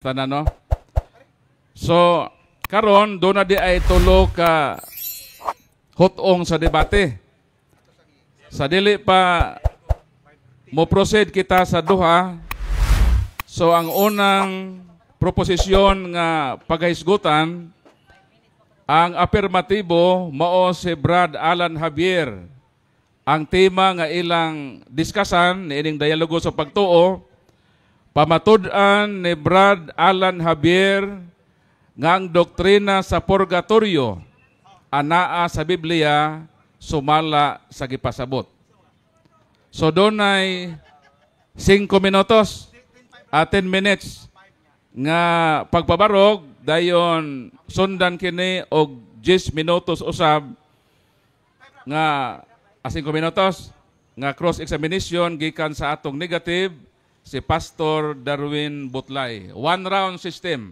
Tanan, no? So, karon doon na di ay tulo ka hutong sa debate. Sa dili pa mo proceed kita sa duha. So ang unang proposisyon nga pagahisgutan, ang apirmatibo mao si Brad Alan Javier. Ang tema nga ilang diskasan niining dialogo sa pagtuo, pamatud-an ni Brad Alan Javier nga ang doktrina sa purgatorio anaa sa Biblia sumala sa gipasabot. So dunay 5 minutos, 10 minutes nga pagpabarog, dayon sundan kini og 10 minutos usab nga 5 minutos nga cross examination gikan sa atong negative, si Pastor Darwin Butlay. One round system.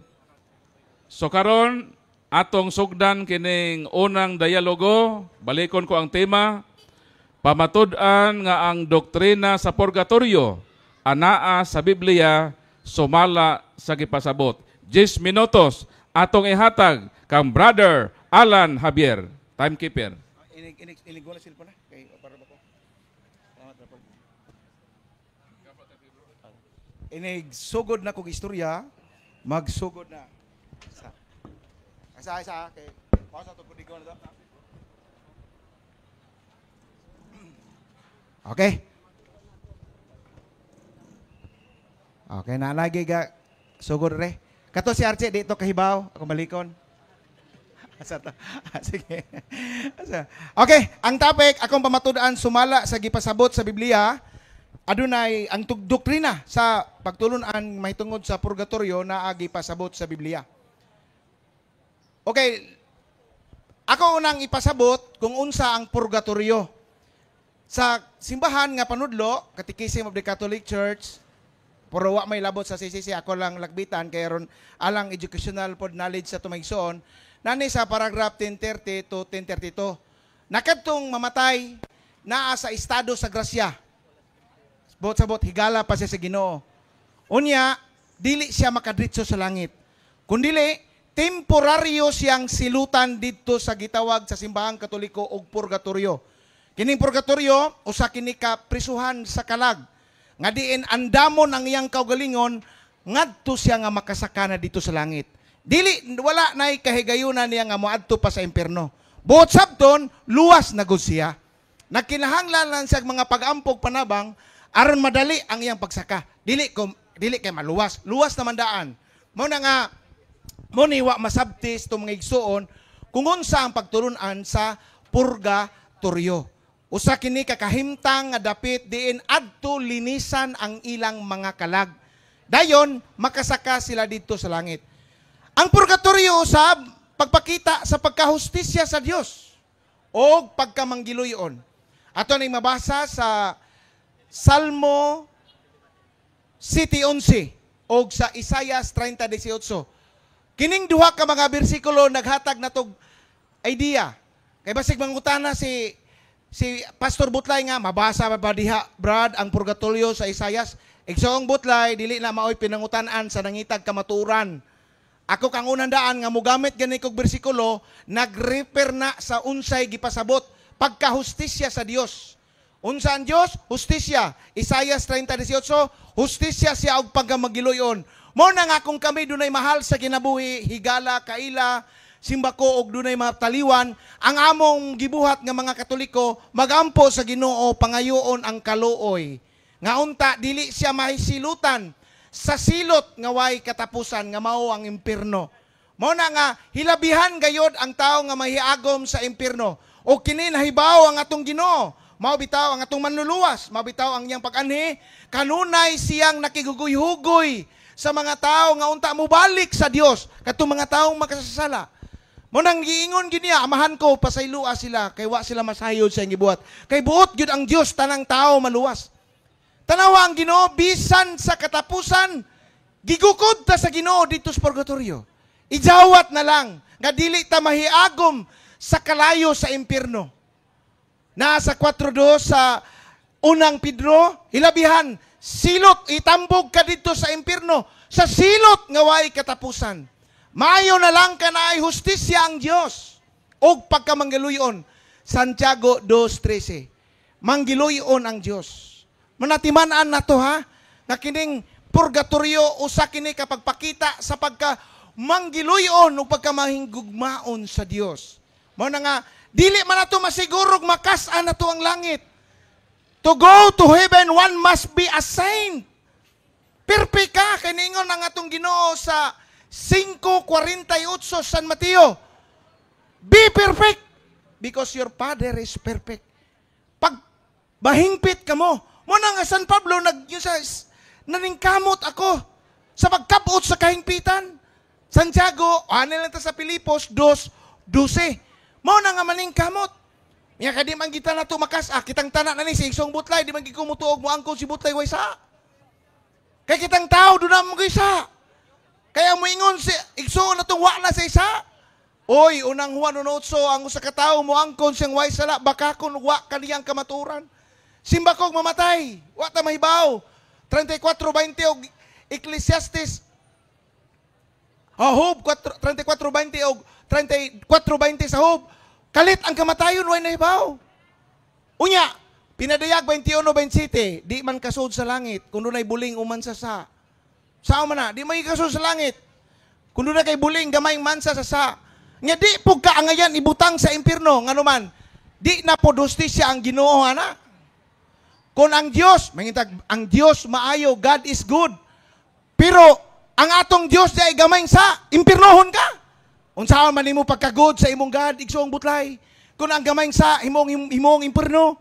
So karon atong sugdan kining unang dialogo. Balikon ko ang tema: pamatud-an nga ang doktrina sa purgatorio anaa sa Biblia sumala sa gipasabot. 10 minutos atong ihatag kang Brother Alan Javier. Timekeeper. Inig inig inig wala cellphone na kay para ba ko. Salamat na po. Inig sugod na kog istorya, magsugod na. Sa. Asa isa kay pause na to kudigo na to. Okay. Okay na lagi ga sugod re. Kato si Archie dito kahibaw, ako malikon. Asa ta? Sige. Asa. Okay, ang topic akong pamatud-an sumala sa gipasabot sa Biblia, adunay ang doktrina sa pagtulun-an mahitungod sa purgatorio na agi pasabot sa Biblia. Okay. Ako unang ipasabot kung unsa ang purgatorio. Sa simbahan nga panudlo, Catechism of the Catholic Church, pero wa may labot sa CCC, ako lang lagbitan kay ron alang educational pod knowledge sa tumaigsoon. Nani sa paragraph 1030 to 1032. Nakadtong mamatay naa sa estado sa grasya. Bot sa bot higala pa siya sa Ginoo. Unya dili siya makadritso sa langit. Kun dili temporaryo siyang silutan didto sa gitawag sa simbahang Katoliko og purgatorio. Kining purgatorio usa kini ka prisuhan sa kalag nga diin andamon ang iyang kaugalingon ngadto siya nga makasaka na dito sa langit. Dili wala nay kahigayunan niya nga moadto pa sa impierno. Buot sabton luwas na gud siya. Nagkinahanglan lang siya mga pag-ampog panabang aron madali ang iyang pagsaka. Dili ko dili kay maluwas, luwas naman daan. Mao na nga mo ni wa masabtis to mga igsuon kung unsa ang pagtulun-an sa purgatorio. Usa kini ka kahimtang nga dapit diin adto linisan ang ilang mga kalag. Dayon makasaka sila didto sa langit. Ang purgatorio usab pagpakita sa pagkahustisya sa Dios o pagkamanggiluyon. Ato ning mabasa sa Salmo 7:11 og sa Isayas 30:18. Kining duha ka mga bersikulo naghatag natog idea. Kay basig mangutana si Pastor Butlay nga mabasa ba diha Brad ang purgatorio sa Isayas. Igsoong Butlay dili na maoy pinangutan-an sa nangitag kamatuoran. Ako kang unang daan nga mogamit gani kog bersikulo nagrefer na sa unsay gipasabot pagkahustisya sa Dios. Unsa ang Dios? Hustisya. Isayas 30:18, hustisya siya og pagkamagiluyon. Mo na nga kung kami dunay mahal sa kinabuhi, higala, kaila, simbako og dunay mataliwan, ang among gibuhat nga mga Katoliko magampo sa Ginoo pangayoon ang kaluoy. Nga unta dili siya mahisilutan sa silot nga way katapusan nga mao ang impierno. Mao na nga hilabihan gayod ang tawo nga mahiagom sa impierno. O kini nahibaw ang atong Ginoo, mao bitaw ang atong manluluwas, mao bitaw ang iyang pag-anhi, kanunay siyang nakigugoy-hugoy sa mga tawo nga unta mobalik sa Dios, katong mga tawo makasasala. Mo nang giingon gid niya, amahan ko pasaylua sila kay wa sila masayod sa iyang gibuhat. Kay buot gyud ang Dios tanang tawo maluwas. Tanawa ang Ginoo bisan sa katapusan gigukod ta sa Ginoo dito sa purgatorio. Ijawat na lang nga dili ta mahiagom sa kalayo sa impierno. Naa sa 4:2 sa Unang Pedro, hilabihan, silot, itambog ka dito sa impierno, sa silot nga way katapusan. Maayo na lang ka na ay hustisya ang Dios og pagkamanggiluyon. Santiago 2:13. Manggiluyon ang Dios. Manatiman-an na to ha, nga kining purgatorio usa kini kapag pakita sa pagka manggiluyon ug pagkamahingugmaon sa Dios. Mao na nga dili man nato masigurog makas-an nato ang langit. To go to heaven, one must be a saint. Perfect ka, kay niingon ang atong Ginoo sa 5:48 San Mateo. Be perfect because your Father is perfect. Pag mahingpit ka mo, mo na nga San Pablo nag yung sa naningkamot ako sa pagkabot sa kahingpitan. Santiago, ano lang ta sa Pilipos 2:12. Mo na nga maningkamot. Nya kadi man kita na to makas ah, kitang tanan na ni si Igsong Butlay, di man gid ko mutuog mo angkon si Butlay way sa. Kay kitang tao do na mo isa. Kaya moingon si igsoon na tong wa na sa isa. Oy, Unang Juan 1:8, ang usa ka tawo mo angkon siyang way sala, baka kun wa kaniyang kamaturan. Simbakog mamatay, wa ta mahibaw. 34:20 og Ecclesiastes. Oh, Job 4, 34:20 og 34:20 sa Job. Kalit ang kamatayon, way nahibaw. Unya, Pinadayag 21:27, di man kasud sa langit kung dunay buling uman sa sa. Sao man na, di man kasud sa langit. Kung dunay kay buling gamayng mansa sa sa. Nga di pug kaangayan ibutang sa impierno, ngano man, di na pod hustisya ang Ginoo ana. Kung ang Dios, mangitag ang Dios maayo, God is good. Pero ang atong Dios di ay gamayng sa, impiernohon ka. Unsaon man nimo pagka-good sa imong God, igsoong butlay? Kung ang gamayng sa himong himong impierno.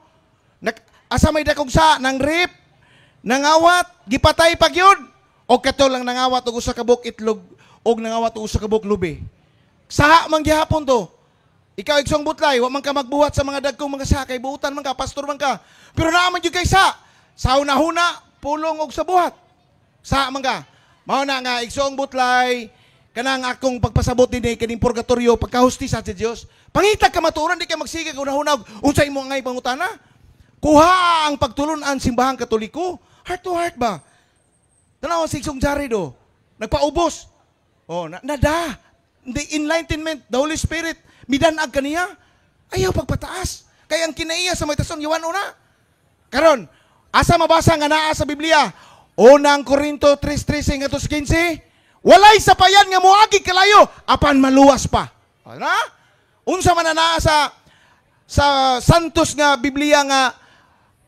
Nak, asa may dakog sa nang rape, nangawat, gipatay pag yun. O kato lang nangawat og usa ka buok itlog og nangawat og usa ka buok lubi. Saha man gihapon to. Ikaw, igsoong butlay, wa man ka magbuhat sa mga dagkong mga sa kay buutan man ka, pastor man ka. Pero naa man gyud kay sa hunahuna, pulong og sa buhat. Sa man ka. Mao na nga, igsoong butlay, kanang akong pagpasabot dinhi kining purgatorio, pagkahustisya sa Dios. Pangitag kamatuoran, di ka magsigig hunahuna og unsa imo ngay pangutana. Kuha ang pagtulunan Simbahang Katoliko. Heart to heart ba? Tanaw si Igsoong Jared oh. Nagpaubos. Oh, na, nada. The enlightenment, the Holy Spirit, midanag kaniya. Ayaw pagpataas. Kaya ang kinaiya sa may tason, yawan una. Karon, asa mabasa nga naa sa Biblia? Unang Korinto 3:13 ngadto sa 15. Walay sapayan nga moagi kalayo apan maluwas pa. Ano? Unsa man na naa sa Santos nga Biblia nga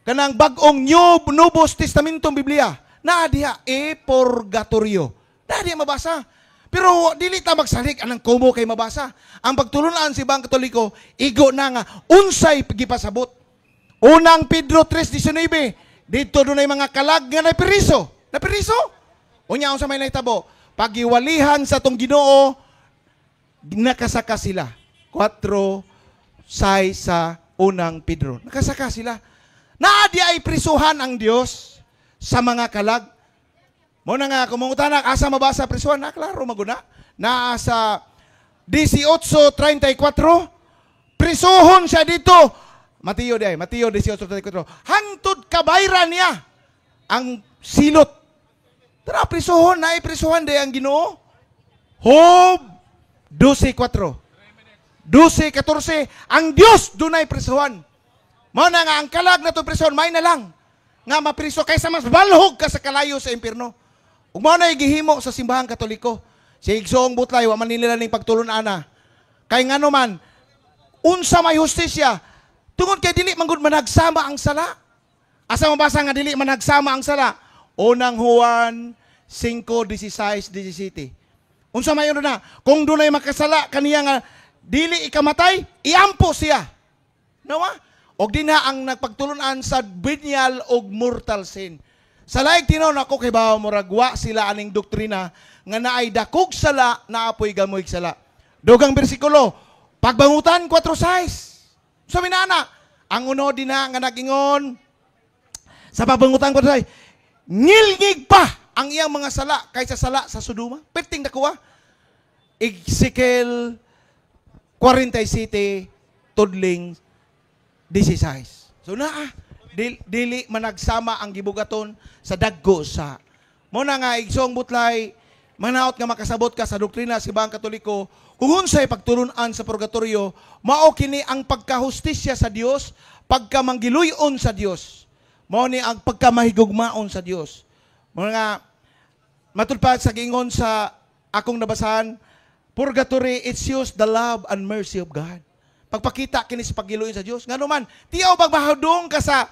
kanang bag-ong New Novus Testamentong Biblia? Naa diha e purgatorio. Naa diha mabasa. Pero dili ta magsalig anang kumo kay mabasa. Ang pagtulunan si Bang Katoliko, igo na nga unsay gipasabot. Unang Pedro 3:19, dito dunay mga kalag nga napiriso. Napiriso? Unya unsa may nahitabo? Pagiwalihan sa tong Ginoo, nakasaka sila. 4:6 sa Unang Pedro. Nakasaka sila. Naa di ay prisuhan ang Dios sa mga kalag. Mo na nga, kung mangutana, asa mabasa prisuhan? Na, klaro, maguna. Naa sa 18:34, prisuhon siya dito. Mateo di ay, Mateo 18:34. Hangtod kabayran niya ang silot. Tara, prisuhon, na prisuhan di ang Ginoo. Job 12:4. 12:14, ang Dios dunay prisuhan. Mao na nga ang kalag na to prison, may na lang nga mapriso kaysa mas balhog ka sa kalayo sa impierno. Ug mao na gihimo sa Simbahang Katoliko. Si Igsoong Butlay, wa man nila ning pagtulon ana. Kay ngano man, unsa may hustisya tungod kay dili man gud managsama ang sala. Asa mabasa nga dili managsama ang sala? Unang Juan 5:16 17. Unsa may na? Kung dunay makasala kaniya nga dili ikamatay, iampo siya. Nawa? Og dinha ang nagpagtulunan sa venial og mortal sin. Sa laig tinuod ako kay bawo murag wa sila aning doktrina nga naay dakog sala, naapoy gamoy sala. Dugang bersikulo, Pagbangutan 4:6. So minana, ang uno dinha nga nagingon sa Pagbangutan 4:6, ngilngig pa ang iyang mga sala kaysa sala sa Sodoma. Perting nakuha. Ezekiel 47 tudling 16. So naa, Dili managsama ang gibugaton sa dagko sa. Mo na nga, igsoong Butlay, manaot nga makasabot ka sa doktrina sa Simbahang Katoliko kung unsay pagtulun-an sa purgatorio. Mao kini ang pagkahustisya sa Dios, pagkamanggiluyon sa Dios. Mao ni ang pagkamahigugmaon sa Dios. Mo nga matud pa sa giingon sa akong nabasahan, purgatory, it shows the love and mercy of God. Pagpakita kini sa paggiluyon sa Dios. Ngano man, tiyaw bag mahadong ka sa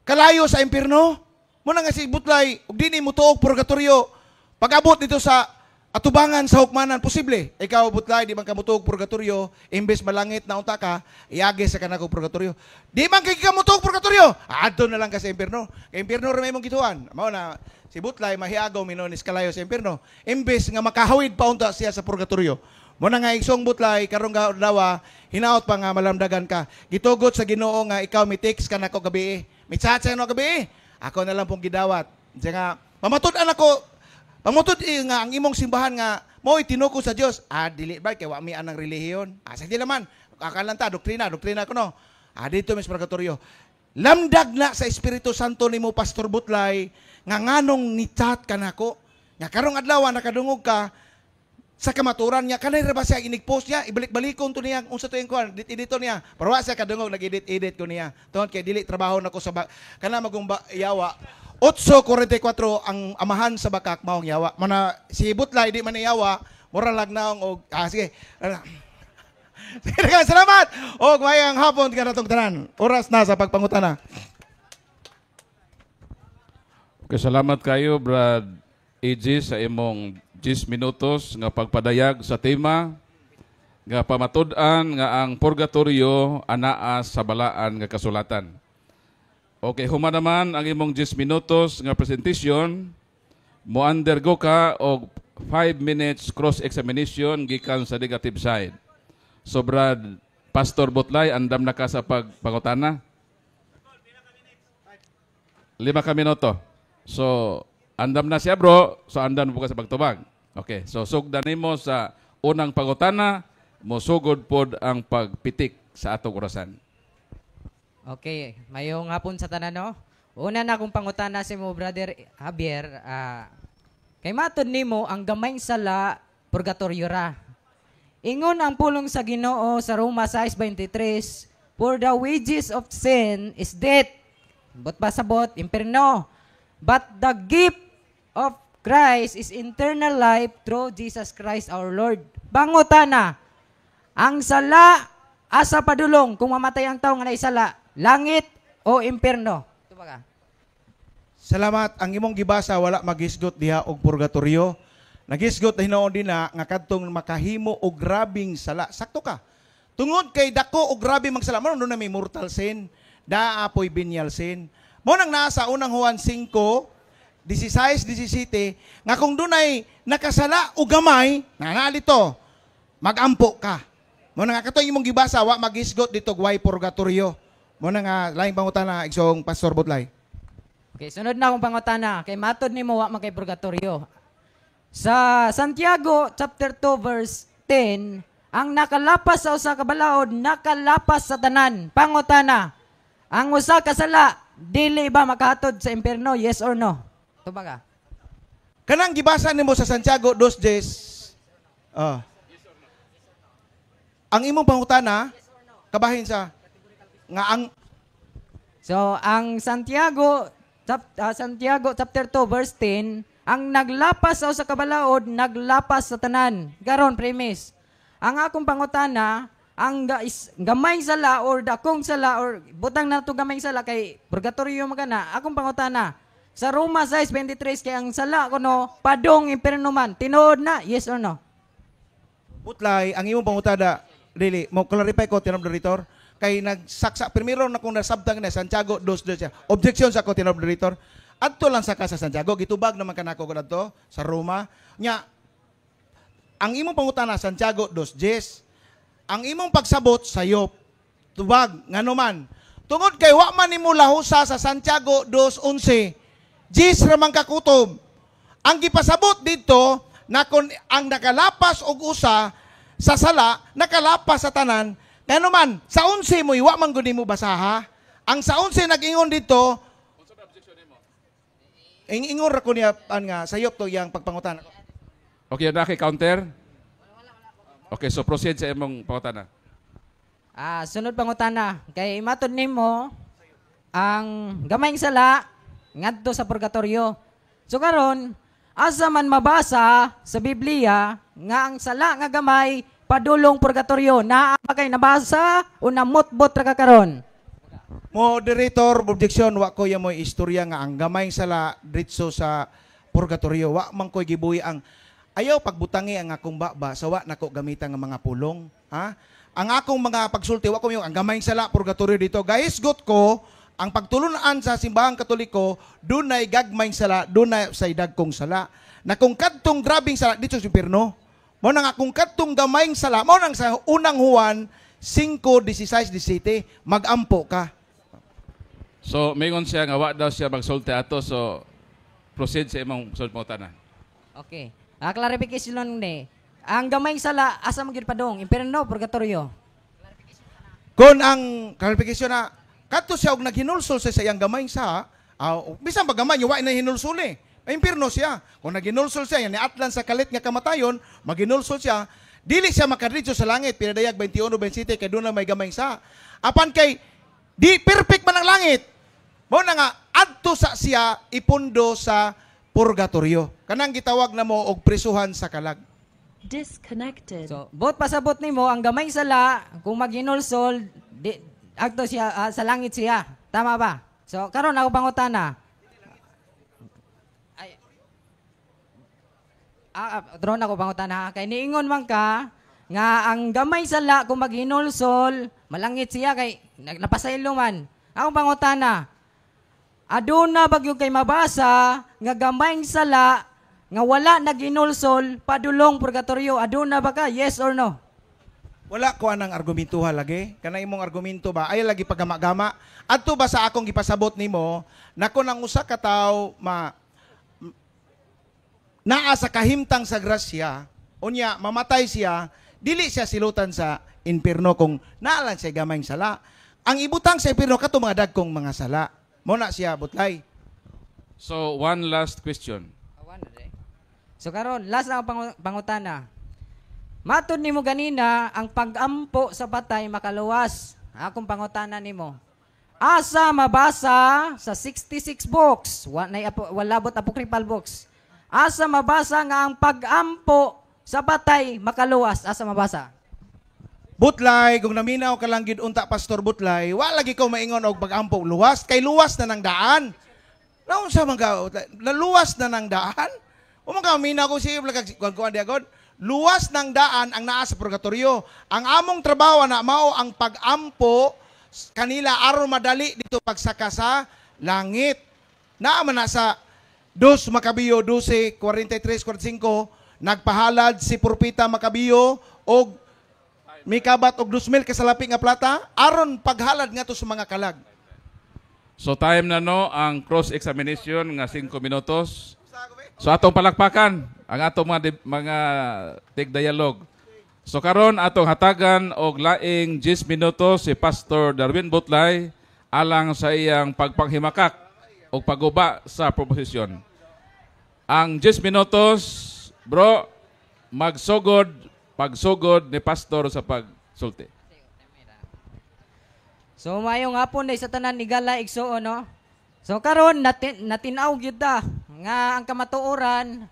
kalayo sa impierno? Mo na nga si Butlay, ug dini mo tuog purgatorio, pag-abot dito sa atubangan sa hukmanan, posible. Ikaw, Butlay, di man ka motuog purgatorio, imbes malangit na unta ka, iagi sa kanako purgatorio. Di man kay ka motuog purgatorio, adto na lang ka sa impierno. Kay impierno ra may imong gituan. Mao na si Butlay mahiagaw minonis kalayo sa impierno, imbes nga makahawid pa unta siya sa purgatorio. Mo na nga, igsoong Butlay, karong adlaw, hinaot pa nga malamdagan ka. Gitugot sa Ginoo nga ikaw mi text ka nako gabi. Mi chat sa nako gabi. Ako na lang pong gidawat. Diya nga pamatud-an ako, pamatud nga ang imong simbahan nga mo'y tinuko sa Dios. Ah, dili ba kay wa mi anang relihiyon? Ah, sige naman. Akalan ta doktrina, doktrina ko no. Ah, dito mis purgatorio. Lamdag na sa Espiritu Santo nimo, Pastor Butlay, nga nganong ni chat ka nako. Nga karong adlaw nakadungog ka sa kamaturan niya, kanay ra ba siya inig-post niya, ibalik-balikon to niya unsa to yung kuan, edit edito niya. Pero wa siya kadungog nag-edit-edit ko niya. Tungod kay dili trabaho nako sa kana magumba yawa. 8:44 ang amahan sa bakak maong yawa. Mana si Butlay di man yawa, mura lag naong og ah sige. Sige, daghang salamat. Og mayang hapon kanatong tanan. Oras na sa pagpangutana. Okay, salamat kayo, Brad AJ, sa imong 10 minutos nga pagpadayag sa tema nga pamatud-an nga ang purgatorio anaa sa balaan nga kasulatan. Okay, human naman ang imong 10 minutos nga presentation, mo undergo ka og 5 minutes cross-examination gikan sa negative side. So Brad Pastor Butlay, andam na ka sa pagpangutana? 5 ka minuto. So, andam na siya, bro, so andam mo ka sa pagtubag. Okay, so sugdan nimo sa unang pangutana, mosugod pod ang pagpitik sa atong orasan. Okay, mayong hapon sa tanan, no. Una na akong pangutana si mo, Brother Javier, kay matod nimo ang gamayng sala purgatorio ra. Ingon ang pulong sa Ginoo sa Roma 6:23, "For the wages of sin is death." Buot pasabot, imperno. "But the gift of Christ is eternal life through Jesus Christ our Lord." Pangutana, ang sala asa padulong kung mamatay ang tao nga naisala? Langit o impierno? Ito ba ka? Salamat. Ang imong gibasa wala magisgot diha og purgatorio. Nagisgot na hinuon din na nga kadtong makahimo og grabing sala. Sakto ka. Tungod kay dako og grabe magsala, mo na may mortal sin, daa po'y venial sin. Mo nang naa sa Unang Juan 5, 16, 17, nga kung dunay nakasala o gamay, nga dito, magampo ka. Mo na nga katong imong gibasa, wa magisgot dito way purgatorio. Mo na nga laing pangutana, igsoong Pastor Butlay. Okay, sunod na akong pangutana. Kay matod nimo wa man kay purgatorio. Sa Santiago chapter 2 verse 10, ang nakalapas sa usa ka balaod, nakalapas sa tanan. Pangutana, ang usa ka sala dili ba makahatod sa impierno? Yes or no? Tubag ka. Kanang gibasa nimo sa Santiago 2:10. Ah. Ang imong pangutana kabahin sa nga ang So, ang Santiago chapter 2 verse 10, ang naglapas sa usa ka balaod, naglapas sa tanan. Garon premise. Ang akong pangutana, ang gamay sala or dakong sala or butang na to gamay sala kay purgatorio magana. Akong pangutana, sa Roma 6:23 kay ang sala kuno padong impierno man. Tinuod na, yes or no? Butlay, ang imong pangutana dili mo clarify ko, tinod moderator, kay nagsaksa primero na kung nasabtang na Santiago 2:2. Objection sa ko, tinod moderator. Adto lang sa ka sa Santiago, gitubag naman kanako ko adto sa Roma. Nya ang imong pangutana Santiago 2:10. Ang imong pagsabot sayop. Tubag ngano man? Tungod kay wa man nimo lahusa sa Santiago 2:11. Diyes ra man kakutob. Ang gipasabot dito na kung ang nakalapas og usa sa sala, nakalapas sa tanan, ngano man, sa 11 mo, wa man gud nimo basaha. Ang sa 11 nag-ingon dito, ingon ra ko niya an nga sayop to yang pagpangutan. Okay, na kay counter? Okay, so proceed sa imong pangutana. Sunod pangutana, kay matud nimo ang gamayng sala ngadto sa purgatorio. So karon, asa man mabasa sa Biblia nga ang sala nga gamay padulong purgatorio? Naa ba kay nabasa o namutbot ra ka karon? Moderator, objection, wa ko ya mo istorya nga ang gamayng sala diretso sa purgatorio. Wa man ko'y gibuhi ang ayaw pagbutangi ang akong baba sa wa nako gamitan nga mga pulong, ha? Ang akong mga pagsulti, wa ko yung ang gamayng sala purgatorio dito. Gahisgot ko ang pagtulunan sa simbahang Katoliko, dunay gagmayng sala, dunay say dagkong sala. Na kung kadtong grabing sala dito sa impierno. Mao na nga kung kadtong gamayng sala, mao nang sa unang Juan 5:16-17, magampo ka. So, mingon siya nga wa daw siya magsulti ato, so proceed sa imong sunod pangutana. Okay. Clarification lang ni. Ang gamayng sala asa man gyud padung? Impierno, purgatorio? Kung ang clarification na kadto siya og naghinulsol sa iyang gamayng sa, bisan pa gamay wa na hinulsol eh. Ay, impierno siya. Kung naghinulsol siya, yan atlan sa kalit nga kamatayon, maghinulsol siya, dili siya makadritso sa langit, pinadayag 21:27, kay doon na may gamayng sa. Apan kay di perfect man ang langit. Mao na nga adto sa siya ipundo sa purgatorio. Kanang gitawag na mo og prisuhan sa kalag. Disconnected. So, bot pasabot nimo ang gamay sala kung maghinulsol di agto siya sa langit siya. Tama ba? So, karon ako pangutana. Ay. Drone ako pangutana kay niingon man ka nga ang gamay sala kung maghinulsol malangit siya kay napasaylo man. Ako pangutana. Aduna bagyo kay mabasa nga gamayng sala nga wala naghinulsol padulong purgatorio? Aduna ba ka? Yes or no? Wala ko anang argumentuha lagi. Kana imong argumento ba ay lagi pagama-gama. Adto ba sa akong gipasabot nimo na kung ang usa ka tawo ma naa sa kahimtang sa grasya, unya mamatay siya, dili siya silutan sa impierno kung naa lang siya gamayng sala. Ang ibutang sa impierno kato mga dagkong mga sala. Mo na siya, butlay. So, one last question. So karon last na ang pangutana. Matud nimo ganina ang pagampo sa patay makaluwas. Akong pangutana nimo. Asa mabasa sa 66 books, wa nay apo, walabot apocryphal books. Asa mabasa nga ang pagampo sa patay makaluwas? Asa mabasa? Butlay, kung naminaw ka lang gid unta, Pastor Butlay, wa lagi ko maingon og pagampo luwas kay luwas na nang daan. Naunsa man ka, Butlay? Naluwas na nang daan? O man ka minaw ko siya kuan kuan diagod. Luwas ng daan ang naa sa purgatorio. Ang among trabaho na mao ang pagampo kanila aron madali dito pagsaka sa langit. Naa man na sa 2 Makabiyo 12:43 45, nagpahalad si Propeta Makabiyo og mikabat og 2,000 kasalapi nga plata aron paghalad ngadto sa mga kalag. So time na no ang cross-examination nga 5 minutos. So atong palakpakan ang atong mga tig-dialogue. So karon atong hatagan og laing 10 minutos si Pastor Darwin Butlay alang sa iyang pagpanghimakak o pagguba sa proposisyon. Ang 10 minutos, bro, magsugod pagsugod ni pastor sa pagsulti. So mayong hapon day sa tanan igala igsuon, no. So karon natin-aw gyud ta nga ang kamatuoran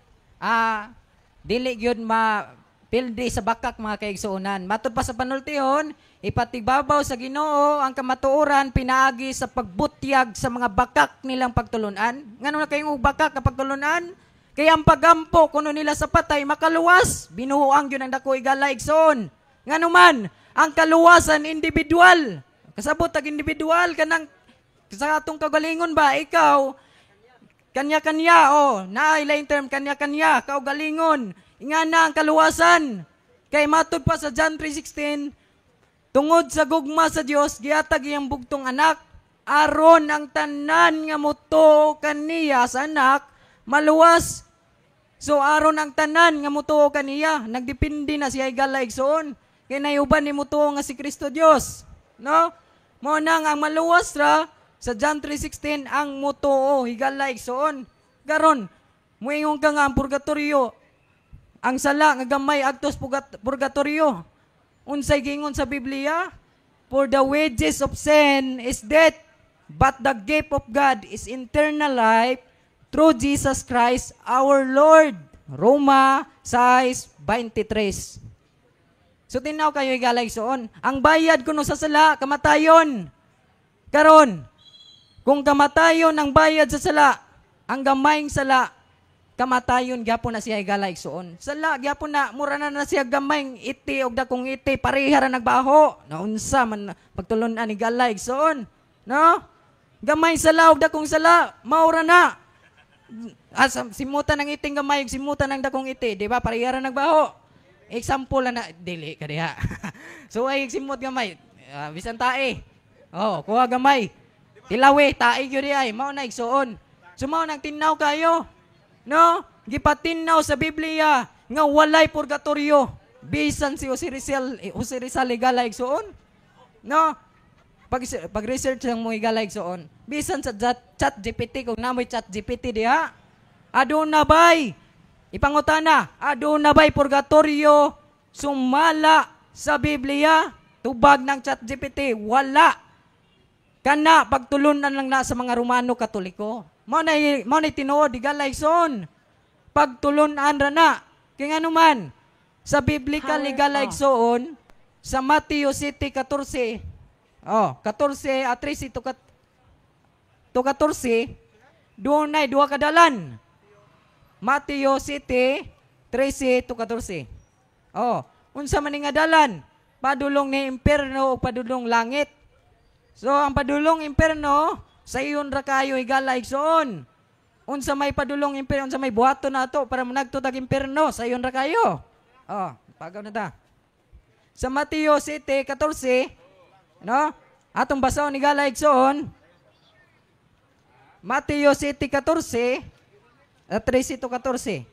dili gyud ma pildi sa bakak, mga kaigsuonan. Matud pa sa panultihon, ipatibabaw sa Ginoo ang kamatuoran pinaagi sa pagbutyag sa mga bakak nilang pagtulunan. Ngano na kayong bakak nga pagtulunan? Kaya ang pagampo kuno nila sa patay makaluwas, binuang gyud ang dako, igala igsoon. Ngano man, ang kaluwasan individual. Kasabot tag individual kanang sa atong kagalingon ba, ikaw kanya-kanya, oh, naay lain term kanya-kanya kaugalingon. Ingana ang kaluwasan. Kay matud pa sa John 3:16, tungod sa gugma sa Dios gihatag iyang bugtong anak aron ang tanan nga motuo kaniya sa anak maluwas. So aron ang tanan nga motuo kaniya, nagdepende na siya, igala igsoon. Kay nayuban ni motuo nga si Kristo Dios, no? Mao na nga ang maluwas ra sa John 3:16 ang mutuo, higala igsoon. Karon, muingon ka nga ang purgatorio, ang sala nga gamay adtos purgatorio. Unsay giingon sa Biblia? "For the wages of sin is death, but the gift of God is eternal life through Jesus Christ our Lord." Roma 6:23. So tinaw kayo, higala igsoon. Ang bayad kuno sa sala, kamatayon. Karon, kung kamatayon ang bayad sa sala, ang gamayng sala, kamatayon gyapon na siya, higala igsoon. Sala gyapon na, mura na na siya gamayng iti og dakong iti, pareha ra nagbaho. Naunsa man pagtulon-an, higala igsoon? No? Gamay sala og dakong sala, maura na. Asa simutan ng iting gamay ug simutan ng dakong iti, di ba? Pareha ra nagbaho. Example lang na dili ka diha. So ay simot gamay, bisan tae. Oh, kuha gamay. Tilawi, tae gyud ay mao na, igsuon. So mao nang tinaw kayo. No? Gipatinnaw sa Biblia nga walay purgatorio. Bisan si Jose Rizal, Jose Rizal, higala igsuon. No? Pag research lang mo, higala igsuon. Bisan sa Chat GPT, kung namoy Chat GPT diha. Aduna bay? Ipangutana, aduna bay purgatorio sumala sa Biblia? Tubag ng Chat GPT, wala. Kana pagtulunan lang na sa mga Romano Katoliko. Mao na tinuod, higala igsoon. Pagtulunan ra na. Kay ngano man sa biblical Power higala off. igsoon, sa Mateo 7:14. Oh, 14 at 13 to 14, dunay duha ka dalan. Mateo 7:13 to 14. Oh, unsa man ni nga dalan? Padulong ni imperno o padulong langit. So ang padulong imperno, sayon ra kayo, higala igsoon. Unsa may padulong imperno, unsa may buhaton nato para managto tag imperno, sayon ra kayo. Oh, pagaw na ta. Sa Mateo 7:14, no? Atong basahon, higala igsoon. Mateo 7:14 at 13 to 14.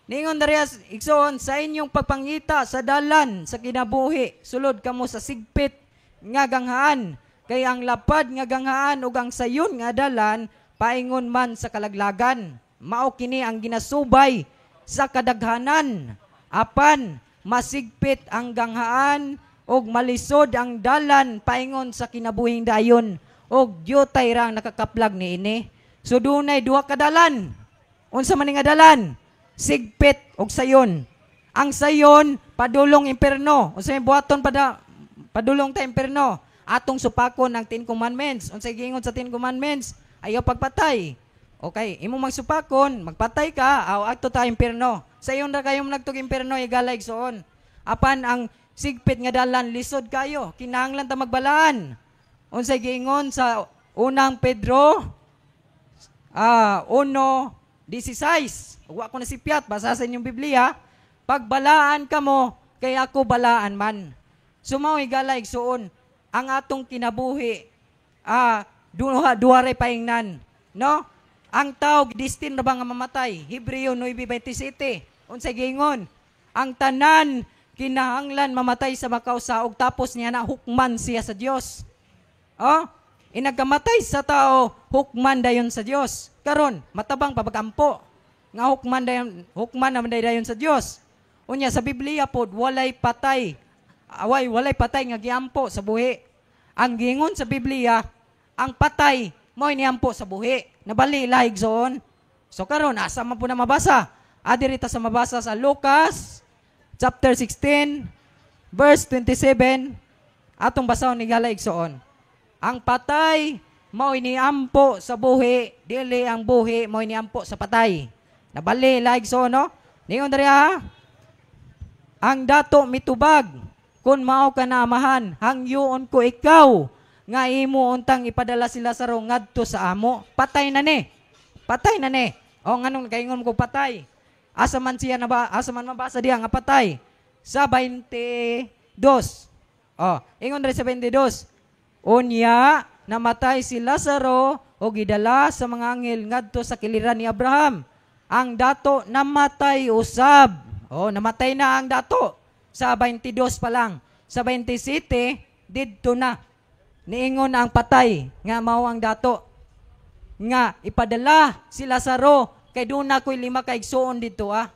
Ningon dariya, igsoon, "Sa inyong pagpangita sa dalan sa kinabuhi, sulod kamo sa sigpit nga ganghaan, kay ang lapad nga ganghaan ug ang sayon nga dalan paingon man sa kalaglagan. Mao kini ang ginasubay sa kadaghanan. Apan masigpit ang ganghaan ug malisod ang dalan paingon sa kinabuhing dayon, ug dyutay ra ang nakakaplag niini." So dunay duha ka dalan. Unsa man ni nga dalan? Sigpit og sayon. Ang sayon padulong imperno. Unsa may buhaton pada padulong ta imperno? Atong supakon ang Ten Commandments. Unsay giingon sa Ten Commandments? Ayaw pagpatay. Okay, imo mang supakon, magpatay ka, aw adto ta imperno. Sayon ra kayo nagtug imperno, higala igsoon. Apan ang sigpit nga dalan, lisod kayo. Kinahanglan ta magbalaan. Unsay giingon sa Unang Pedro 1:16? Wa ko nasipyat, basa sa inyong Biblia. "Pagbalaan kamo, kay ako balaan man." So mao, higala igsuon, ang atong kinabuhi duha duha ray paingnan, no? Ang tao destined ra ba nga mamatay? Hebreo 9:27. Unsay giingon? Ang tanan kinahanglan mamatay sa makausa ug tapos niya na hukman siya sa Dios. Oh, inagkamatay sa tao, hukman dayon sa Dios. Karon, matabang pa pagampo nga hukman dayon, hukman naman dayon sa Dios. Unya sa Biblia pod walay patay. Away walay patay nga giampo sa buhi. Ang giingon sa Biblia, ang patay mao niampo sa buhi. Nabali lahi, igsoon. So karon asa man po na mabasa? Adiri ta sa mabasa sa Lucas chapter 16 verse 27, atong basahon, higala igsoon. Ang patay mao niampo sa buhi, dili ang buhi mao niampo sa patay. Nabali lahi, igsoon, no? Ningon diri ha. Ang dato mitubag, "Kung mao ka na, Amahan, hangyoon ko ikaw nga imo untang ipadala si Lazaro ngadto sa amo." Patay na ni. Patay na ni. O nganong kaingon ko patay? Asa man siya na ba, asa man mabasa diya nga patay? Sa 22. Oh, ingon diri sa 22. Unya namatay si Lazaro o gidala sa mga anghel ngadto sa kiliran ni Abraham. Ang dato namatay usab. Oh, namatay na ang dato sa 22 pa lang. Sa 27 didto na. Niingon ang patay nga mao ang dato nga ipadala si Lazaro kay duna ko'y lima ka igsuon didto ah.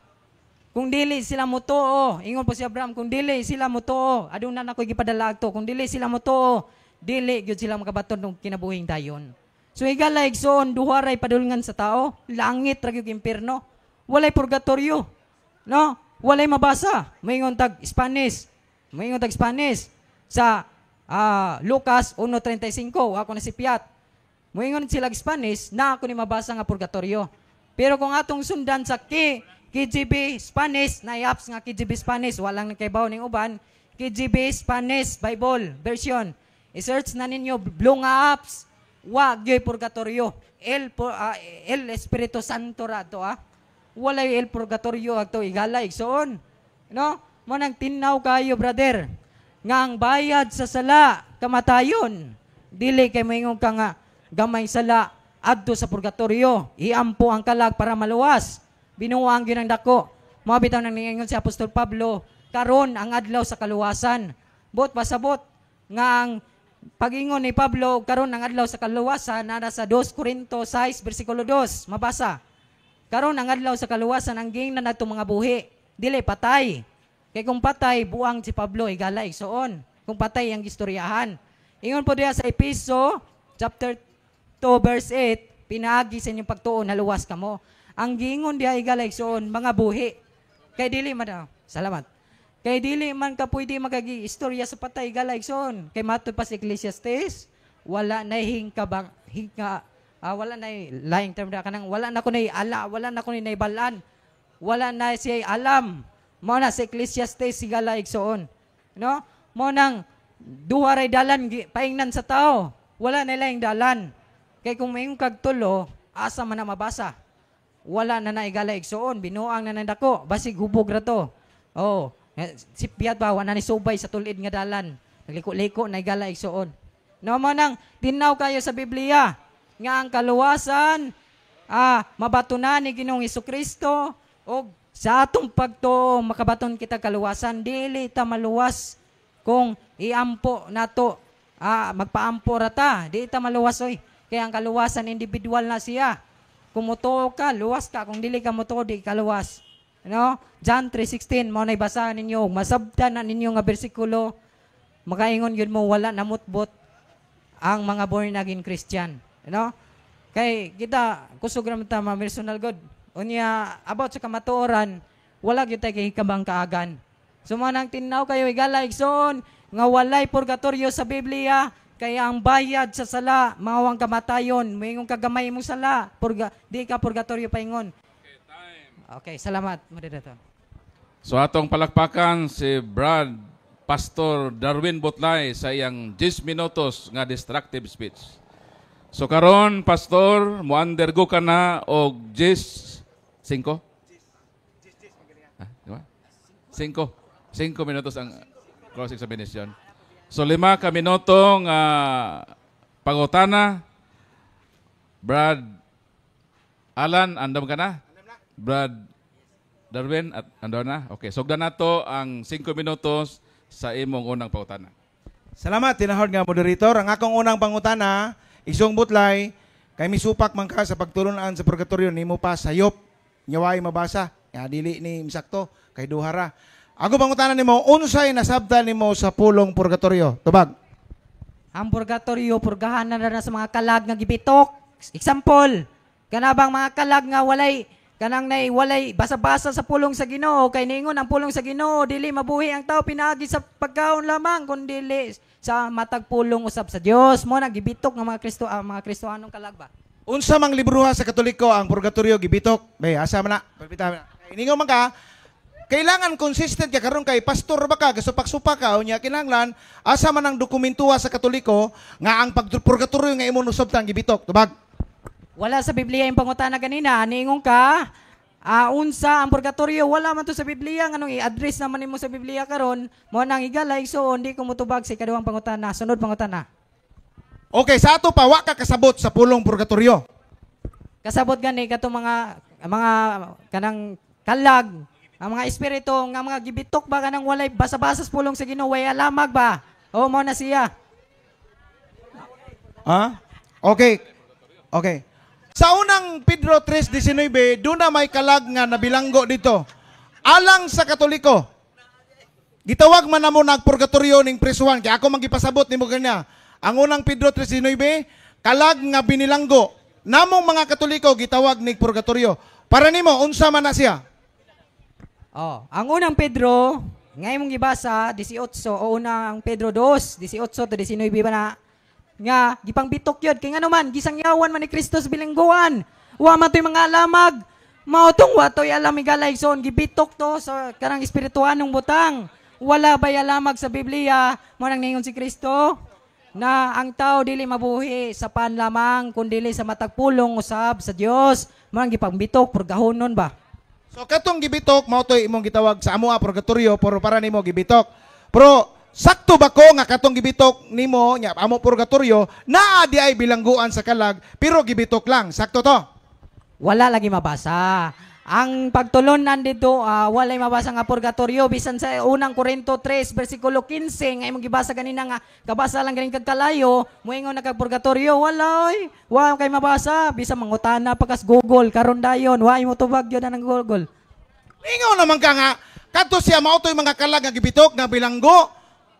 Kung dili sila motuo, ingon po si Abraham, kung dili sila motuo, aduna na ko'y gipadala adto. Kung dili sila motuo, dili gyud sila makabaton og kinabuhing dayon. So higala igsuon, duha ray padulngan sa tao, langit ra gyud, impierno. Walay purgatorio. No? Walay mabasa. Moingon tag Spanish. Moingon tag Spanish sa Lucas 1:35, ako na si Piat. Moingon sila Spanish na ako ni mabasa nga purgatorio. Pero kung atong sundan sa KJV Spanish, na apps nga KJV Spanish, walang nakaibaw ning uban, KJV Spanish Bible version. I-search na ninyo blue nga apps, wa gyoy purgatorio. El Espiritu Santo ra to ah. Walay el purgatorio ato igala igsoon. No? Mo nang tinnaw kayo, brother, nga ang bayad sa sala kamatayon. Dili kay moingon ka nga gamay sala adto sa purgatorio. Iampo ang kalag para maluwas. Binuang gyud ang dako. Mao bitaw nang niingon si Apostol Pablo, karon ang adlaw sa kaluwasan. Bot pasabot nga ang pagingon ni Pablo karon ang adlaw sa kaluwasan naa sa 2 Corinto 6 bersikulo 2. Mabasa. Karon ang adlaw sa kaluwasan, ang giingnan nato mga buhi, dili patay. Kay kung patay, buang si Pablo igala igsoon. Kung patay ang gistoryahan. Ingon po diya sa Epeso chapter 2 verse 8, pinaagi sa inyong pagtuo naluwas kamo. Ang giingon diha igala igsoon mga buhi. Kay dili man ah, salamat. Kay dili man ka pwede makagi-istorya sa patay igala igsoon. Kay matod pa sa Ecclesiastes, wala na hingka bang hingka wala na laing term na kanang wala na ko nay ala, wala na ko nay balan. Wala na siya alam. Mao na sa Ecclesiastes higala igsoon. No? Mao nang duha ray dalan paingnan sa tao. Wala na laing dalan. Kay kung mayong kag tulo, asa man na mabasa? Wala na naigala igsoon, binuang na nandako, basig hubog ra to. Oh, sipyat ba wala ni subay sa tulid nga dalan. Nagliko-liko na igala igsoon. No, mo nang tinaw kayo sa Biblia nga ang kaluwasan mabatunan ni Ginoong Hesukristo og sa atong pagtuo makabaton kita kaluwasan. Dili ta maluwas kung iampo nato, magpaampo ra ta, di ta maluwas oy. Kaya ang kaluwasan individual na siya. Kung mutuo ka, luwas ka. Kung dili ka mutuo, di ka luwas. No? John 3:16, mao nay basahan ninyo. Masabtan na ninyo nga bersikulo, makaingon yun mo wala namutbot ang mga born again Christian. No? Kay kita kusog ra man ta ma personal God. Unya about sa kamatuoran, wala gyud tay kahikabang kaagan. So mo nang tinnaw kayo igala igsoon nga walay purgatorio sa Biblia, kaya ang bayad sa sala mao ang kamatayon. Moingon ka gamay imong sala, di ka purgatorio paingon. Okay, salamat, moderator. So atong palakpakan si Brad Pastor Darwin Butlay sa iyang 10 minutos nga destructive speech. So karon, Pastor, mo-undergo ka na og 10 5? Ah, di ba? 5. 5 minutos ang cross examination. So 5 ka minuto nga pangutana. Brad Alan, andam ka na? Brad Darwin, at andam na? Okay, sugdan nato ang 5 minutos sa imong unang pangutana. Salamat, tinahod nga moderator. Ang akong unang pangutana, Isong Butlay, kay misupak man ka sa pagtulunan sa purgatorio nimo pa sayop. Nya way mabasa. Ya dili ni misakto kay duha ra. Ako pangutana nimo, unsay nasabtan nimo sa pulong purgatorio? Tubag. Ang purgatorio, purgahan na na sa mga kalag nga gibitok. Example, kanabang mga kalag nga walay kanang nay walay basa-basa sa pulong sa Ginoo, kay niingon ang pulong sa Ginoo, dili mabuhi ang tao pinaagi sa pagkaon lamang kun dili sa matag pulong usab sa Dios. Mo na gibitok nga mga Kristo, mga Kristohanong kalag ba. Unsa mang libroha sa Katoliko ang purgatorio gibitok? Bay, asa man na? Palpita man na. Iningaw man ka, kailangan consistent ka karon kay pastor ba ka, gasupak-supak ka, unya kinahanglan asa man ang dokumentuha sa Katoliko nga ang pagpurgatorio nga imo nusabtan gibitok? Tubag. Wala sa Biblia yung pangutana ganina. Niingon ka, unsa ang purgatorio? Wala man to sa Biblia. Nganong i-address naman nimo sa Biblia karon? Mo nang igala igsoon, di ko motubag sa ikaduhang pangutana. Sunod pangutana. Okay, sa ato pa wa ka kasabot sa pulong purgatorio. Kasabot gani kato mga kanang kalag, ang mga espiritu nga mga gibitok ba, kanang walay basa-basa sa pulong sa Ginoo, way alamag ba? O mo na siya. Ha? Okay. Okay. Sa unang Pedro 3:19, doon na may kalag nga nabilanggo dito. Alang sa Katoliko, gitawag man namo nagpurgatorio ning prisuhan. Kaya ako magipasabot nimo kanya. Ang unang Pedro 3:19, kalag nga binilanggo. Namong mga Katoliko gitawag ning purgatorio. Para nimo unsa man na siya? Oh, ang unang Pedro, nga imong gibasa 18 o unang Pedro 2, 18 to 19 ba na nga gipangbitok yun kay ngano man gisangyawan man ni Kristo sa bilangguan. Wa man to'y mga alamag. Mao tong wa to'y alam higala, igsoon, gibitok to sa kanang espirituanong butang. Wala bay alamag sa Biblia mo nang ningon si Kristo na ang tao dili mabuhi sa pan lamang kundili sa matag pulong usab sa Dios. Mo nang gipangbitok purgahonon ba. So katong gibitok mao to'y imong gitawag sa amoa purgatorio, pero para nimo gibitok. Pero sakto ba ko nga katong gibitok nimo nya amo purgatorio naa di ay bilangguan sa kalag pero gibitok lang? Sakto to? Wala lagi mabasa. Ang pagtulunan dito, walay mabasa nga purgatorio bisan sa unang Korinto 3 bersikulo 15 nga imong gibasa ganina nga kabasa lang ganing kagkalayo, moingon na kag purgatorio, wala oy. Wa kay mabasa bisan mangutana pa kas Google karon dayon, wa mo tubag yun ang Google. Ingaw naman ka nga kadto siya mao to'y mga kalag nga gibitok nga bilanggo.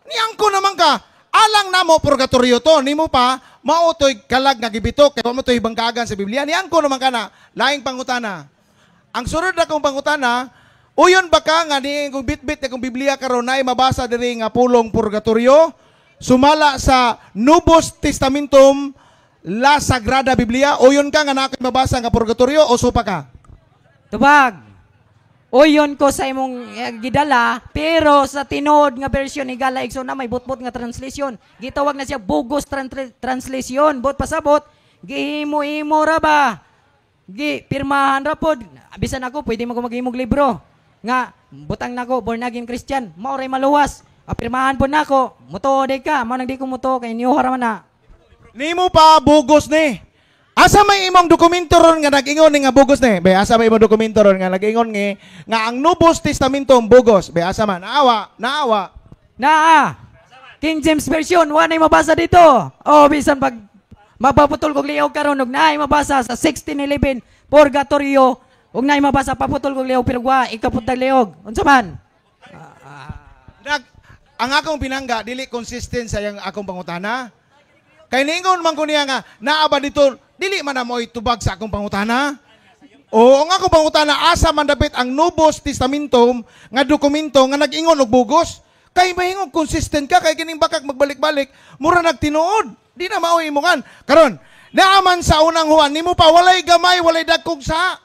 Niangko naman ka, alang namo purgatorio to, nimo pa mao to'y kalag nga gibitok kay wa mo to'y bangkagan sa Biblia. Niangko naman ka na, laing pangutana. Ang sunod na kong pangutana, uyon ba ka nga ni kung bitbit na kung Biblia karon naay mabasa diri nga pulong purgatorio sumala sa Nubos Testamentum La Sagrada Biblia? Uyon ka nga naa ko'y mabasa nga purgatorio o supa ka? Tubag. Uyon ko sa imong gidala, pero sa tinuod nga version higala igsoon na may butbot nga translation. Gitawag na siya bogus translation. Bot pasabot, gihimo-imo ra ba? Gi pirmahan ra pod. Bisan ako pwede mo maghimog libro nga butang nako born again Christian, mao ray maluwas. Pirmahan pod nako, mutuo day ka, mao nang di ko mutuo kay niyo ra man na. Nimo pa bugos ni. Asa may imong dokumento ron nga nag-ingon ni nga bugos ni? Be, asa may imong dokumento ron nga nag-ingon ni nga ang Nubos Testamento bugos? Be, asa man? Naawa, naawa. Naa. King James Version, wa nay mabasa dito. O bisan pag mapaputol kog liog karon og naay mabasa sa 1611 Purgatorio, og naay mabasa paputol kog liog pero wa ikaputag liog. Unsa man? Ang akong pinangga dili consistent sa iyang akong pangutana. Kay ningon man ko niya nga naa ba dito, dili man na mo'y tubag sa akong pangutana. O ang akong pangutana, asa man dapit ang Nubos Testamentum nga dokumento nga nag-ingon og bugos? Kay mahingog consistent ka kay kining bakak magbalik-balik, mura nagtinuod. Di na maoy imongan. Karon, naaman sa unang Juan nimo pa walay gamay, walay dagkog sa.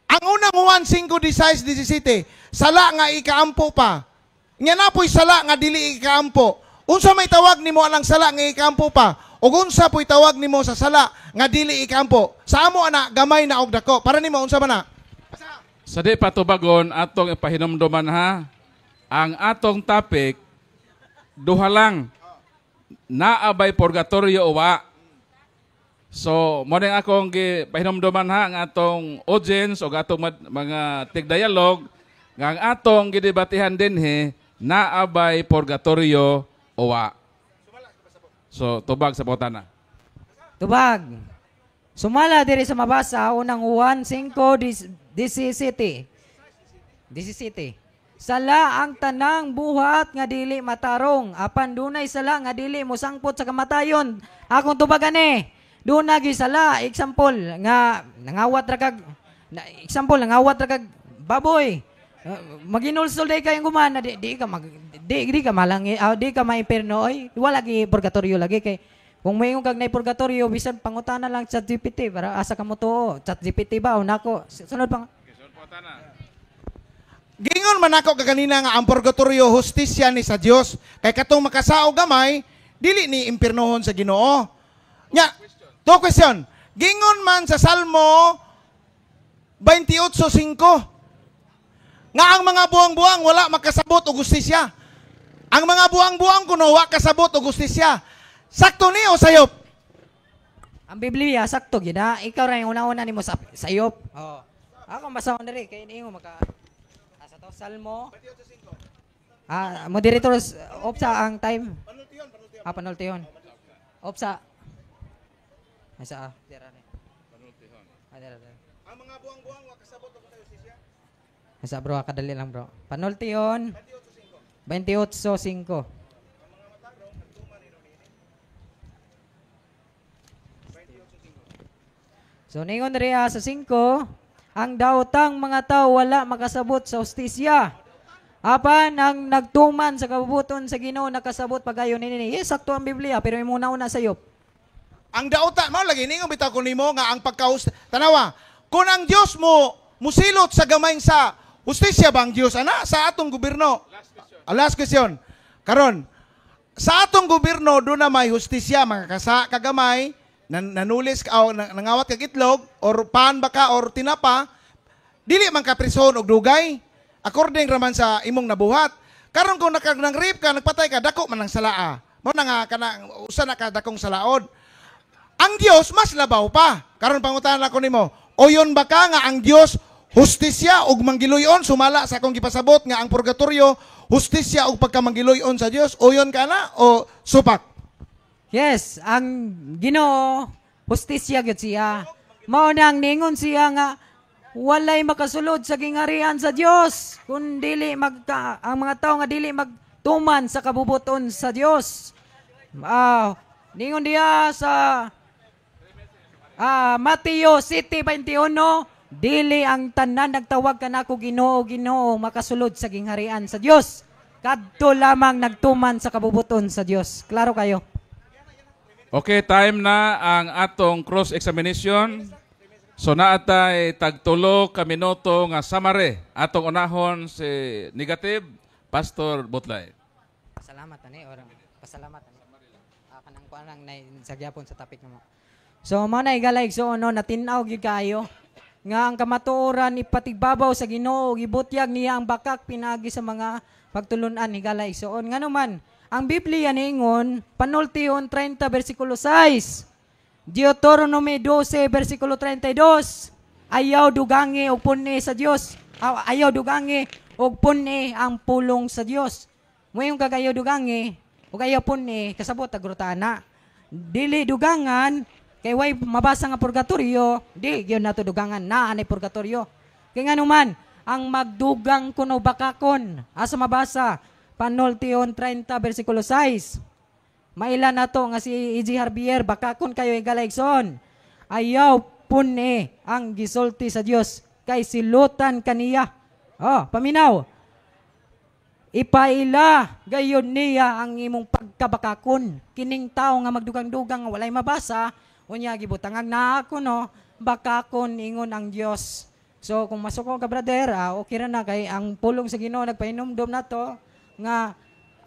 Ang unang Juan 5:16-17, sala nga ikaampo pa. Nya napoy sala nga dili ikaampo. Unsa may tawag nimo anang sala nga ikaampo pa? Ug unsa po'y tawag nimo sa sala nga dili ikaampo? Sa amo ana gamay na og dako. Para nimo unsa man na? Sa di patubagon atong ipahinumduman ha. Ang atong topic duha lang. Naa bay purgatorio o wa? So, mo ning akong gipahinumduman ha ang atong audience o atong mga tigdialog nga ang atong gidebatihan dinhi naa bay purgatorio o wa. So, tubag sa botana. Tubag. Sumala diri sa mabasa unang Juan 5:17. 17. Sala ang tanang buhat nga dili matarong, apan dunay sala nga dili mosangpot sa kamatayon. Akong tubagan eh. Dunay gyud sala, example nga nangawat ra kag na, example nangawat ra kag baboy. Maginulsol day kayong gumana, di, di ka mag di, di ka malangi, di ka maimpierno oy. Wala gi purgatorio lagi kay kung moingon kag nay purgatorio bisan pangutana lang ChatGPT para asa ka mo tuo. ChatGPT ba o nako? Sunod pang Gingon man ako kaganina nga ang purgatorio hustisya ni sa Dios kay katong makasaog gamay dili ni impiernohon sa Ginoo. Nya, to question. Gingon man sa Salmo 28:5 nga ang mga buang-buang wala makasabot og hustisya. Ang mga buang-buang kuno wa kasabot og hustisya. Sakto ni o sayop? Ang Biblia sakto gyud ha. Ikaw ra yung una-una nimo sa sayop. Oh. Ako basahon diri kay nimo maka asa to Salmo 28:5. Moderators, opsa ang time. Panultihon. Opsa. Asa ah, dira ni. Ah, dira, dira. Ang mga buang-buang wa kasabot og hustisya. Asa bro, kadali lang, bro. Panultihon 28:5. So ningon riya sa 5, ang daotang mga tao wala makasabot sa hustisya. Apan ang nagtuman sa kabubuton sa Ginoo nakasabot pagayon nini. Yes, sakto ang Biblia, pero imong nauna sayop. Ang dauta mao lagi ningon bitaw ko nimo nga ang pagkahus, tanawa kung ang Dios mo musilot sa gamay sa hustisya ba ang Dios ana sa atong gobyerno? Last question. Karon sa atong gobyerno do na may hustisya, makakasa kagamay, nanulis ka o nangawat kag itlog or pan baka or tinapa, dili man ka prison og dugay according raman sa imong nabuhat. Karon kung nakag nang rape ka, nagpatay ka, dako man ang salaa mo na nga kana usa na ka dakong salaod. Ang Dios mas labaw pa. Karon pangutanan ako nimo, oyon ba ka nga ang Dios hustisya ug manggiluyon sumala sa akong gipasabot nga ang purgatorio hustisya ug pagkamanggiluyon sa Dios? Oyon ka na o supak? Yes, ang Ginoo hustisya gyud siya. Mao nang ningon siya nga walay makasulod sa gingarian sa Dios kun dili magka, ang mga tao nga dili magtuman sa kabubuton sa Dios. Ningon diya sa Mateo 7:21, dili ang tanan nagtawag kanako Ginoo, Ginoo makasulod sa gingharian sa Dios. Kadto lamang nagtuman sa kabubuton sa Dios. Klaro kayo. Okay, time na ang atong cross-examination. So naatay tagtulo ka minuto nga summary. Atong unahon si negative, Pastor Butlay. Pasalamat ani or pasalamat ani. Kanang kuan lang na sa gyapon sa topic namo. So mao na higala igsoon no, natin-aw gyud kaayo nga ang kamatuoran ipatigbabaw sa Ginoo, gibutyag niya ang bakak pinaagi sa mga pagtulun-an, higala igsoon. Ngano man ang Biblia niingon Panultihon 30 bersikulo 6, Deuteronomy 12 bersikulo 32, ayaw dugangi og puni sa Dios. Ayaw dugangi og puni ang pulong sa Dios. Moingon kag ayaw dugangi ug ayaw puni, kasabot agrutana. Dili dugangan kay way mabasa nga purgatorio, di gyud nato dugangan naa nay purgatorio. Kay nganuman ang magdugang kuno bakakon, asa mabasa? Panultihon 30 bersikulo 6. Maila nato nga si E.G. Harbier, bakakon kayo higala igsoon. Ayaw puni ang gisulti sa Dios kay silutan kaniya. Oh, paminaw. Ipaila gayon niya ang imong pagkabakakon. Kining tao nga magdugang-dugang nga walay mabasa, unya gibutangag na ako no, bakakon ingon ang Dios. So kung masuko ka brother, okay ra na kay ang pulong sa Ginoo nagpahinumdom nato nga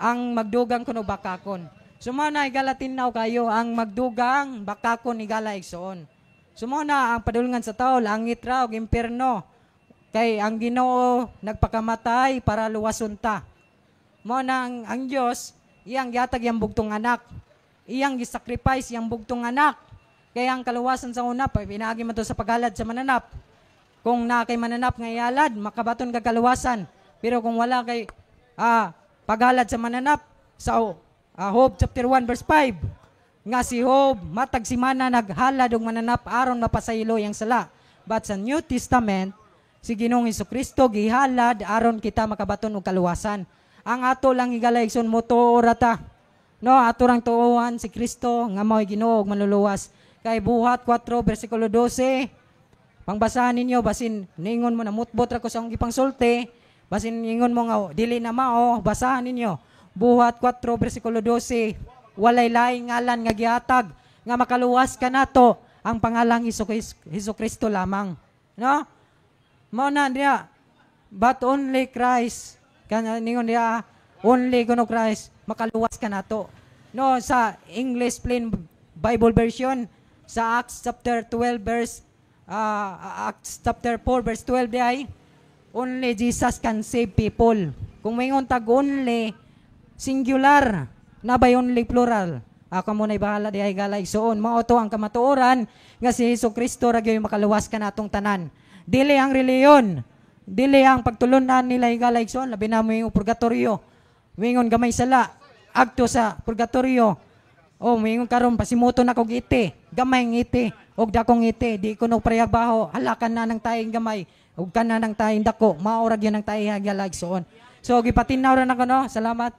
ang magdugang kuno bakakon. So mao na higala tin-aw kayo ang magdugang bakakon higala igsoon. So mao na ang padulngan sa tao, langit ra og impierno. Kay ang Ginoo nagpakamatay para luwason ta. Mao na ang Dios iyang gihatag iyang bugtong anak. Iyang gisacrifice iyang bugtong anak. Kaya ang kaluwasan sa una, pinaagi man to sa paghalad sa mananap. Kung naa kay mananap nga ihalad, makabaton ka kaluwasan. Pero kung wala kay paghalad sa mananap, sa Job chapter 1 verse 5, nga si Job matag simana naghalad og mananap aron mapasaylo iyang sala. But sa New Testament, si Ginoong Hesukristo gihalad aron kita makabaton og kaluwasan. Ang ato lang higala igsoon mo tuo ra ta. No, ato rang tuohan si Kristo nga mao'y Ginoo ug manluluwas. Kay Buhat 4 bersikulo 12, pangbasahan ninyo basin ningon mo na mutbot ra ko sa akong gipangsulti, basin ningon mo nga dili na mao, basahan ninyo. Buhat 4 bersikulo 12, walay laing ngalan nga gihatag nga makaluwas kanato ang pangalang Hesus Kristo lamang. No? Mao na diya, but only Christ, kana ningon diya only kuno Christ makaluwas kanato. No, sa English Plain Bible Version sa Acts chapter 12 verse Acts chapter 4 verse 12 di ay only Jesus can save people. Kung maingon tag only singular, na bay only plural? Ako mo na'y bahala di ay galay igsoon. Mao to ang kamatuoran nga si Hesus Kristo ra gyud makaluwas kanatong tanan. Dili ang reliyon, dili ang pagtulunan nila higala igsoon, labi na mo yung purgatorio. Mingon gamay sala agto sa purgatorio. Oh, moingon karon pasimuto na kog iti. Gamay ng iti. Og dakong iti, di ko no parehag baho. Halakan na ng tayeng gamay. Ug kana ng tayeng dako. Mao ra gyud ang tayi igsoon. So gipatinaw ra nako, no. Salamat.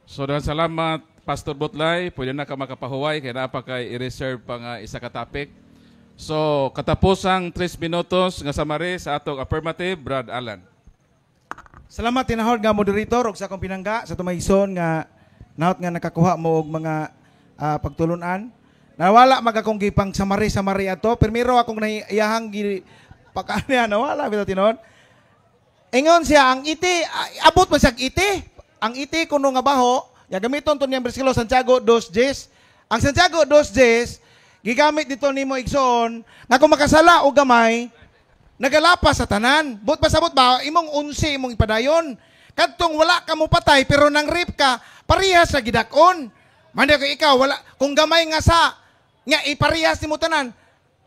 So daghang salamat, Pastor Butlay, pwede na ka makapahuway kay naa pa kay i-reserve pa nga isa ka topic. So katapusang 3 minutos nga summary sa atong affirmative, Brad Alan. Salamat, tinahod nga moderator, ug sa akong pinangga sa tumayson nga nahot nga nakakuha mo og mga pagtulunan. Nawala mag akong gipang summary summary ato. Primero akong naiyahang gi pakanya, nawala bitaw tinuod. Ingon siya ang iti, abot man siya iti. Ang iti kuno nga baho, ya gamiton to niyang bersikulo Santiago 2:10. Ang Santiago 2:10 gigamit dito nimo, igsoon, nga kung makasala og gamay nagalapas sa tanan. But pasabot ba imong 11 imong ipadayon. Kadtong wala ka mo patay pero nang rape ka, parehas sa gidak-on. Manda ko ikaw wala kung gamay nga sa nga iparehas nimo tanan.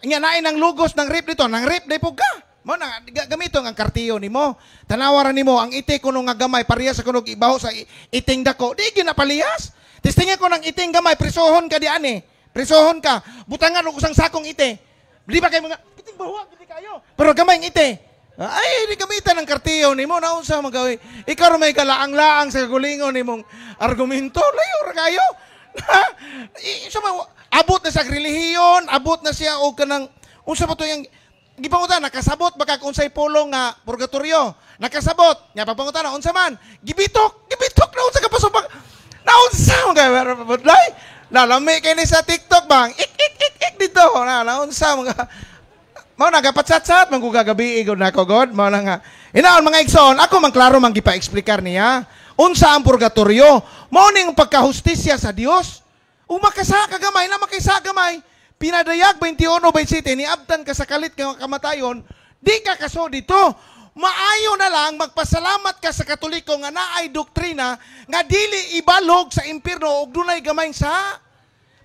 Nga naay nang lugos ng rape dito, nang rape day pug ka. Mo na gamiton ang kartiyo nimo. Tanawaran nimo ang iti kuno nga gamay parehas sa kuno ibaho sa iting dako. Di gyud na palihas. Testingan ko ng iting gamay, presohon ka di ani. Presohon ka. Butangan og usang sakong iti. Di ba kay mga iting bawa gid kayo. Pero gamay ang iti. Ay, di gamitan ang kartiyo nimo, naunsa man gawin. Ikaw ra may kalaang-laang sa kagulingon nimong argumento, layo ra kayo. Abot na sa relihiyon, abot na siya og kanang unsa pa to yang gipangutan, nakasabot baka kung unsay pulong nga purgatorio. Nakasabot, nya pagpangutan unsa man? Gibitok, gibitok na unsa ka pasubak. Naunsa man kay budlay? Lalami kay ni sa TikTok bang? Ik ik ik ik dito. Na naunsa mga mao na gapatsat-sat man ko gagabi gud nako god. Mao na nga. Inaon mga igsoon, ako man klaro man gipa-explikar niya. Unsa ang purgatorio? Mao ning pagkahustisya sa Dios. Umakasa ka gamay na makisa gamay. Pinadayag 21:27, niabtan ka sa kalit nga kamatayon, di ka kaso dito. Maayo na lang magpasalamat ka sa Katoliko nga naay doktrina nga dili ibalog sa impierno og dunay gamay sa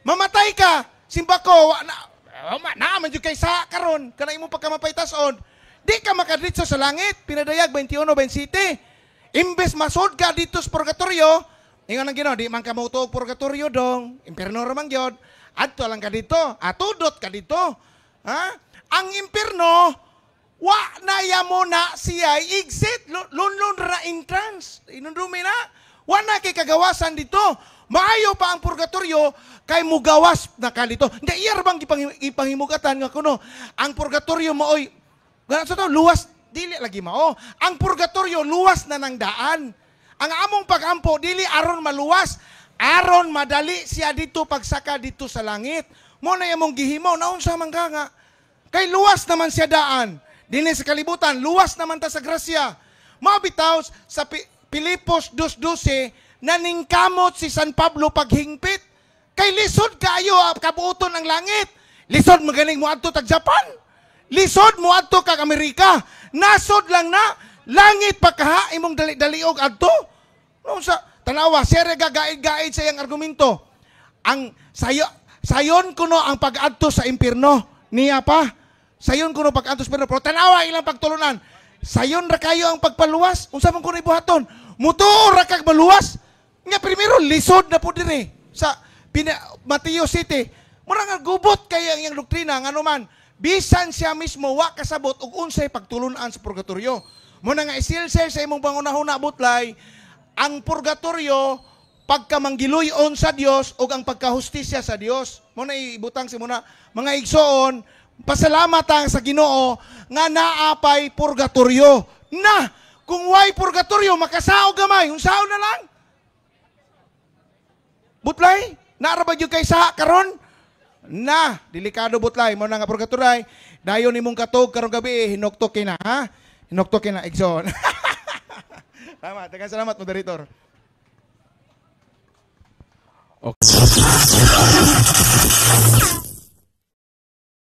mamatay ka. Simba ko na man jud kay sa karon kana imong pagkamapaytason, di ka makadritso sa langit. Pinadayag 21:27. Imbes masud ka dito sa purgatorio, ingon ang Ginoo, di man ka motuo og purgatorio dong, impierno ra man gyud. Adto lang ka dito, atudot ka dito. Ha? Ang impierno, wa na yamo na siya exit, lunlun ra entrance. Inundumi na. Wa na kay kagawasan dito. Maayo pa ang purgatorio kay mugawas na ka dito. Hindi iyar bang ipanghimugatan nga kuno. Ang purgatorio maoy ganun sa to, luwas dili lagi mao. Ang purgatorio luwas na ng daan. Ang among pagampo dili aron maluwas, aron madali siya dito pagsaka dito sa langit. Mo na imong gihimo, naunsa man ka nga. Kay luwas naman siya daan. Dinhi sa kalibutan, luwas naman ta sa grasya. Mabitaw sa Pilipos 2:12, naningkamot si San Pablo paghingpit. Kay lisod kaayo kabuoton ang langit. Lisod magaling moadto tag Japan. Lisod moadto kag Amerika. Nasod lang na langit pagkaha imong dali-daliog adto. No sa tanawa, sere gagaid-gaid sa iyang argumento. Ang sayon kuno ang pag-adto sa impierno niya pa. Sayon kuno pag-adto sa impierno, pero tanawa ilang pagtulunan. Sayon ra kayo ang pagpaluwas. Unsa man kuno ibuhaton? Mutuo ra kag maluwas. Nga primero lisod na pud diri sa Mateo City. Mura nga gubot kay ang iyang doktrina ngano man bisan siya mismo wa kasabot og unsay pagtulunan sa purgatorio. Mo na nga isilsel sa imong pangunahuna butlay ang purgatorio pagkamanggiluyon sa Dios ug ang pagkahustisya sa Dios. Mo na ibutang si muna mga igsoon, pasalamat ang sa Ginoo nga naapay purgatorio. Na kung way purgatorio makasaog gamay, unsaon na lang? Butlay, naara ba gyud kay sa karon? Na, delikado butlay, mo na nga purgatorio. Dayon nimong katog karong gabi, hinuktok kina, ha? Hinuktok kina igsoon. Tama, daghang salamat moderator. Okay.